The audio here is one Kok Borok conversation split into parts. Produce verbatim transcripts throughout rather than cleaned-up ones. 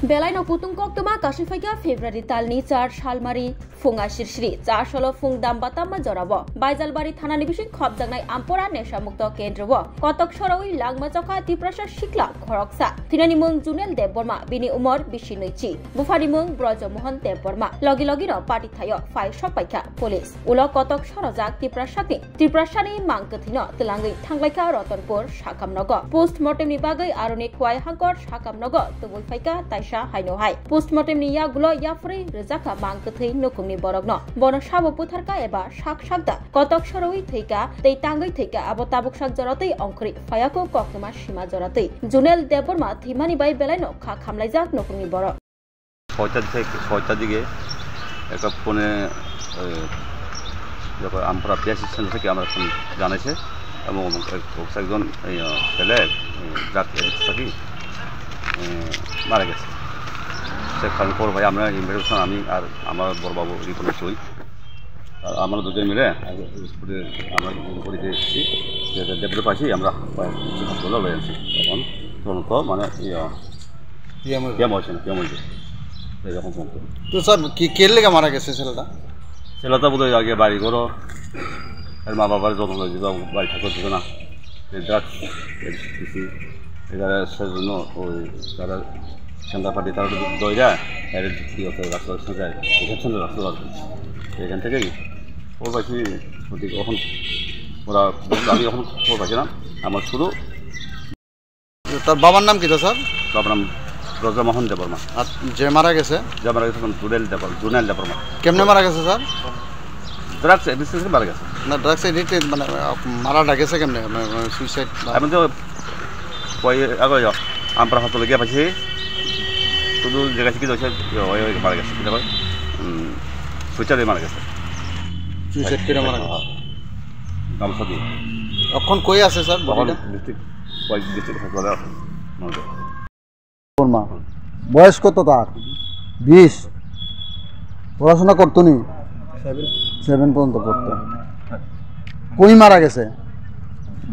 Belaino kutung koktwma kasui phaikha February talni char salmari phung ashirsiri char solo phung damba tamma jorao Baijalbari thanani bising khopjaknai Ampora Nesha Mukto Kendro o kotok sorowi langma chokha Tiprasa sikla khoroksa. Thinani mung Junel Debbarma, bini umor bisi nwichi. Buphani mung Brojo Mohan Debbarma. Logi logino party thaio phai sokpaikha police. Ulo kotok sorojak Tiprasakni Tiprasani mang kwthwino twlangwi thanglaikha Ratanpur sakamnogo. Postmortemni bagwi aroni Khwai Hangkor sakamnogo tubui phaikha taisa haino hai. Postmortemni yagulo yapharwi rwjakha mang kwthwi nukhungni borokno. Bono sabo butharkha eba sak sakda kotok sorowi thwikha tei tangwi thwikha, abo tabuk sak joratwi ongkhorwi phaiyaku koktwma sima joratwi. Junel Debbarma thwimani bai belaino kha khamlaijak nukhungni borok. ছয়টার দিকে, ছয়টার দিকে একটা ফোনে, এ, যখন আমপারা PSC centre থেকে আমরা ফোন জানাইছে এবং এক, একজন, এই, আহ, ছেলে, এই, ড্রাগ অ্যাডিক্ট থাকি, এ, মারা গেছে। সে কারণে খবর পাই আমরা ইনফরমেশন, আমি আর আমার বড়বাবু রিপন চই। আর আমরা দুজন মিলে আগে স্কুলে আমরা ইয়ে করে দিয়ে এসেছি, যে ডেপুটি পাইছি, আমরা হাসপাতালে লয়ে আনছি। এখন তদন্ত মানে ইয়ে, পিএম হয়েছে। পিএম হয়েছে না, পিএম হয়েছে। এরকম তদন্ত। তো স্যার, কি, কে লেগে মারা গেছে ছেলেটা? ছেলেটা বোধহয় আগে বাড়ি ঘরো, এর মা বাবার যত্ন করে দিত, বাড়ি থাকতে দিত না। এই ড্রাগস, এই কিছু, এরা সেজন্য ওই তারা সেন্টার পার্টি তারা দইরা, এর কি হতো রাস্তা রাস্তা যায়, রিসেপশনে রাস্তা আর কি। এখান থেকেই ওর পাশে ওদিকে এখন ওরা, আমি এখন খবর পাচ্ছি না, আমার শুধু তার বাবার নাম কি তো স্যার? বাবার নাম ব্রজমোহন দেববর্মা। আর যে মারা গেছে? যে মারা গেছে এখন জুনেল দেবর-, জুনেল দেববর্মা। কেমনে মারা গেছে স্যার? ড্রাগস অ্যাডিকশন মারা গেছে। না, ড্রাগস অ্যাডিক্টেড মানে, আহ, মারা গেছে কেমনে? মানে, মানে, সুইসাইড বা আমি তো ওই আগে আমপারা হাসপাতালে গিয়ে পাইছি, শুধু জায়গা থেকে ওই, ওই, ওই মারা গেছে, কি ব্যাপার? উম, সুইসাইডে মারা গেছে। সুইসাইড করে মারা গেছে। হ্যাঁ। গামছা দিয়ে। এখন কই আছে স্যার এখন বডিটা? ডিস্ট্রিক্ট, ওই ডিস্ট্রিক্ট হাসপাতালে আছে। মনে হয়। বর্মা। বয়স কত তার? বিশ। পড়াশোনা করতো নি? সেভেন। সেভেন পর্যন্ত পড়তো। কই মারা গেছে?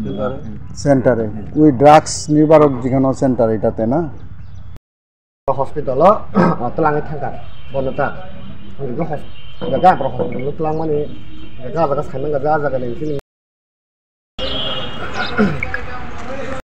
সেন্টারে। সেন্টারে। ওই ড্রাগস নিবারক যেখানে সেন্টার এটাতে না? Hospital-o, ah, twlangwi thangkha, bono ta. Hwnkhe hos-, hwnkhe borok hospital-o twlangmani, hwnkhe ah jaga saimang kha, ah jaga ni bising.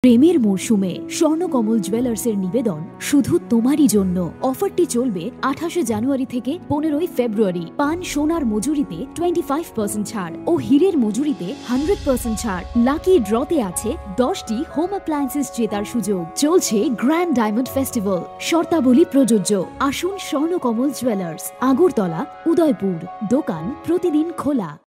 প্রেমের মরশুমে স্বর্ণকমল জুয়েলার্সের নিবেদন শুধু তোমারই জন্য। অফারটি চলবে আঠাশে জানুয়ারি থেকে পনেরোই ফেব্রুয়ারি। পান সোনার মজুরিতে টোয়েন্টি ফাইভ পার্সেন্ট ছাড় ও হীরের মজুরিতে হান্ড্রেড পার্সেন্ট ছাড়। লাকি ড্রতে আছে দশটি হোম অ্যাপ্লায়েন্সেস জেতার সুযোগ। চলছে গ্র্যান্ড ডায়মন্ড ফেস্টিভ্যাল। শর্তাবলী প্রযোজ্য। আসুন স্বর্ণকমল জুয়েলার্স, আগরতলা, উদয়পুর। দোকান প্রতিদিন খোলা।